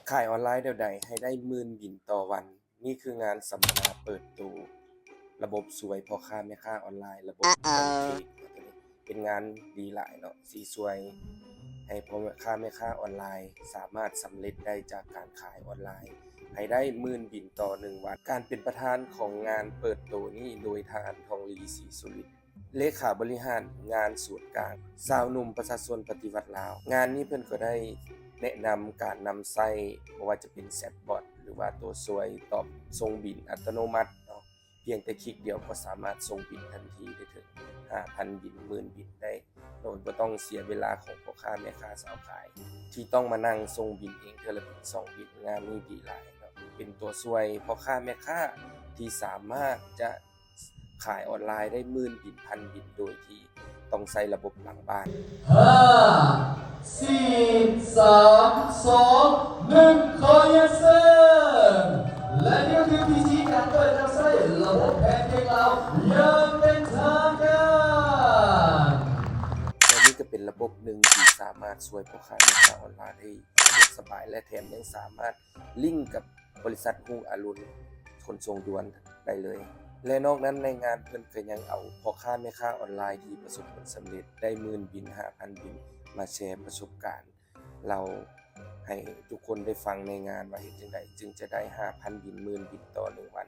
ຂາຍອອນລາຍແນວໃດໃຫ້ໄດ້ໝື່ນບິນຕໍ່ວັນ? ນີ້ຄືງານສຳມະນາເປີດໂຕລະບົບຊ່ວຍພໍ່ຄ້າແມ່ຄ້າອອນລາຍ ລະບົບ ເປັນງານດີຫຼາຍເນາະ ຊິຊ່ວຍໃຫ້ພໍ່ຄ້າແມ່ຄ້າອອນລາຍສາມາດສຳເລັດໄດ້ຈາກການຂາຍອອນລາຍ ໃຫ້ໄດ້ໝື່ນບິນຕໍ່ໜຶ່ງວັນ. ການເປັນປະທານຂອງງານເປີດໂຕນີ້ໂດຍທ່ານ ທອງລີ ສີສຸລິດ ເລຂາບໍລິຫານງານສູນກາງຊາວໜຸ່ມປະຊາຊົນປະຕິວັດລາວ. ງານນີ້ເພິ່ນກໍໄດ້ແນະນຳການນຳໃຊ້ ບໍ່ວ່າຈະເປັນແຊັດບອດ ຫຼືວ່າຕົວຊ່ວຍຕອບສົ່ງບິນອັດຕະໂນມັດເນາະ, ພຽງແຕ່ຄລິກດຽວກໍສາມາດສົ່ງບິນທັນທີໄດ້ເຖິງຫ້າພັນບິນ ໝື່ນບິນໄດ້ ໂດຍບໍ່ຕ້ອງເສຍເວລາຂອງພໍ່ຄ້າແມ່ຄ້າຊາວຂາຍ ທີ່ຕ້ອງມານັ່ງສົ່ງບິນເອງເທື່ອລະບິນສອງບິນ. ງານນີ້ດີຫຼາຍເນາະ ເປັນຕົວຊ່ວຍພໍ່ຄ້າແມ່ຄ້າທີ່ສາມາດຈະ ຂາຍອອນລາຍໄດ້ໝື່ນບິນ ພັນບິນ ໂດຍທີ່ຕ້ອງໃຊ້ລະບົບຫຼັງບ້ານ. ຫ້າ ສີ່ ສາມ ສອງ ໜຶ່ງ ຂໍຮຽນເຊີນ ແລະ ນີ້ກໍຄືພິທີການເປີດນຳໃຊ້ລະບົບແພນເຄ້ກລາວຢ່າງເປັນທາງການ. ແລະ ນີ້ກໍເປັນລະບົບໜຶ່ງທີ່ສາມາດຊ່ວຍພໍ່ຄ້າແມ່ຄ້າອອນລາຍໄດ້ສະດວກສະບາຍ ແລະ ແຖມຍັງສາມາດລິງກັບ ບໍລິສັດຮຸ່ງອະລຸນຂົນສົ່ງດ່ວນໄດ້ເລີຍ ແລະ ນອກນັ້ນໃນງານເພິ່ນກໍຍັງເອົາພໍ່ຄ້າແມ່ຄ້າອອນລາຍທີ່ປະສົບຜົນສຳເລັດໄດ້ໝື່ນບິນ ຫ້າພັນບິນ ມາແຊປະສົບການເລົ່າໃຫ້ທຸກຄົນໄດ້ຟັງໃນງານວ່າເຮັດຈັ່ງໃດຈຶ່ງຈະໄດ້ຫ້າພັນບິນ ໝື່ນບິນຕໍ່ໜຶ່ງວັນ.